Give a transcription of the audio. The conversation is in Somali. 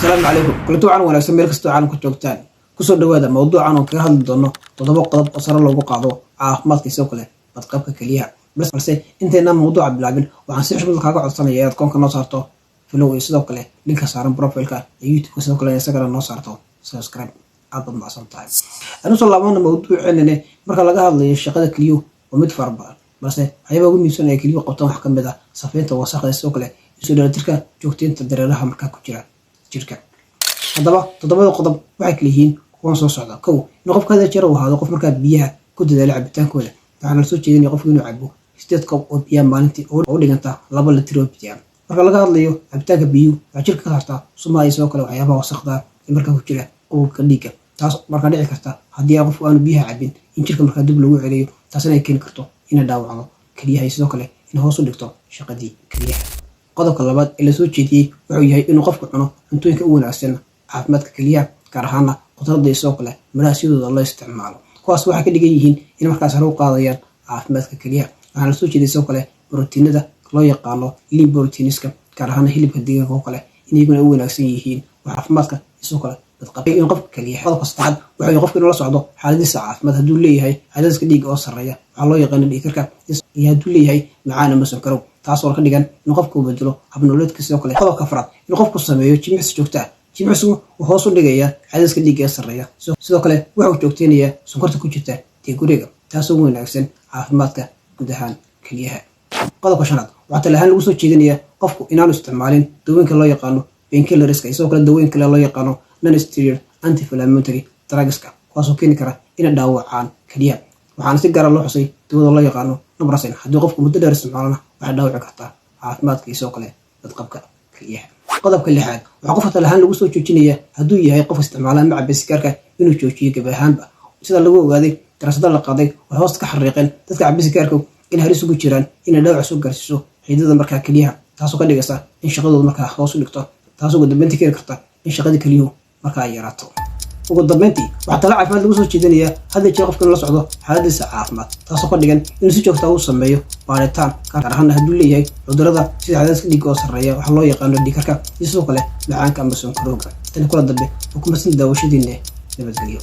Asalaamu calaykum, kulanti wacan wanaagsan meel kastoo caalamka joogtaan. Kusoo dhawaada mawduucan oo kaga hadli doono 7 qodob oo sare loogu qaado caafimaadka, sidoo kale badqabka keliyaha. Balse intaynaan mawduuca bilaabin, waxaan si xushmad kaaga codsanaya inaad koonka noo saarto follow iyo sidoo kale linka saaran profileka ee YouTube, sidoo kale isagana noo saarto subscribe. Aad baad macsan tahay. Aan usoo laabana mawduuceenane. Marka laga hadlayo shaqada keliyuhu waa mid fara badan, balse waxyaabaha ugu muhiimsan ee keliyuhu qabtaan waxaa kamid ah safeynta wasaqda, sidoo kale isu dheelitirka, joogteynta dareeraha markaa ku jira jirka. Haddaba toddobada qodob waxay kala yihiin kuwan soo socda. Kow, in qofka hada jeer uu ahaado qof markaa biyaha ku dadaala cabitaankooda. Waxaana lasoo jeedinaya qofku inuu cabo 8 koob oo biyaha maalintii, oo u dhiganta 2 litir oo biyaa. Marka laga hadlayo cabitaanka biyuhu, waxaa jirka ka saartaa sumaha iyo sidoo kale waxyaabaha wasaqda ee markaa ku jira qububka dhiigga. Taas markaa dhici karta haddii qofku aanu biyaha cabin in jirka markaa dib lagu celiyo, taasina ay keeni karto inay dhaawacdo keliyaha iyo sidoo kale in hoos u dhigto shaqadii keliyaha. Qodobka labaad ee lasoo jeediyey wuxuu yahay inuu qofku cuno cuntooyinka u wanaagsan caafimaadka keliyaha, gaar ahaana khudradda iyo sidoo kale midhaha sidooda loo isticmaalo. Kuwaas waxay ka dhigan yihiin in markaas sare u qaadayaan caafimaadka keliyaha. Waxaana lasoo jeediyay sidoo kale borotiinada loo yaqaano lean proteinska, gaar ahaana hilibka digaaga oo kale, in iyaguna u wanaagsan yihiin caafimaadka iyo sidoo kale badqabka in qofka keliyaha. Qodobka saddexaad wuxuu yahay qofka inuu la socdo xaaladiisa caafimaad. Hadduu leeyahay cadaadiska dhiigga oo sarreeya, waxaa loo yaqaano dhiigkarka, iyo hadduu leeyahay macaan ama sonkarow, taasoo ka dhigan in qofku uu bedelo habnololeedka. Sidoo kale qodobka afraad, in qofku sameeyo jimicsi joogto ah. Jimicsigu wuxuu hoos u dhigayaa cadaadiska dhiigga ee sarreeya, sidoo kale wuxuu joogteynayaa sonkorta ku jirta dhiig, taasoo wanaagsan caafimaadka guud ahaan keliyaha. Qodobka shanaad, waxaa tala ahaan lagu soo jeedinayaa qofku inaanu isticmaalin dawooyinka loo yaqaano painkillerska iyo sidoo kale dawooyin kale loo yaqaano non-steroid anti-inflammatory drugska, kuwaasoo keeni kara inay dhaawacaan keliyaha. Waxaana si gaara loo xusay dawada loo yaqaano naproxen. Haddii qofku muddo dheer isticmaalana, waxay dhaawici kartaa caafimaadka iyo sidoo kale badqabka keliyaha. Qodobka lixaad, waxaa qofka tala ahaan lagu soo joojinayaa hadduu yahay qof isticmaala ama cabay sigaarka inuu joojiyo gebi ahaanba. Sida lagu ogaaday daraasado la qaaday, waxay hoosta ka xariiqeen dadka cabay sigaarka in halis ugu jiraan inay dhaawac soo gaarsiiso xiidada markaa keliyaha, taasoo ka dhigaysa in shaqadooda markaa hoos u dhigto, taasoo ugu dambeyntii keeni karta in shaqadii keliyuhu markaa ay yaraato. Ugu dambeyntii, waxaa tala caafimaad lagu soo jeedinayaa hadda jeer qofka inuu la socdo xaaladiisa caafimaad, taasoo ka dhigan inuu si joogta u sameeyo baaritaan, gaar ahaana hadduu leeyahay cudurada sida cadaadiska dhiigga oo sarreeya, waxaa loo yaqaano dhiigkarka, iyo sidoo kale macaanka ama sonkorowga. Tani kula dambe oo kumasan daawashadiina, nabadgelyo.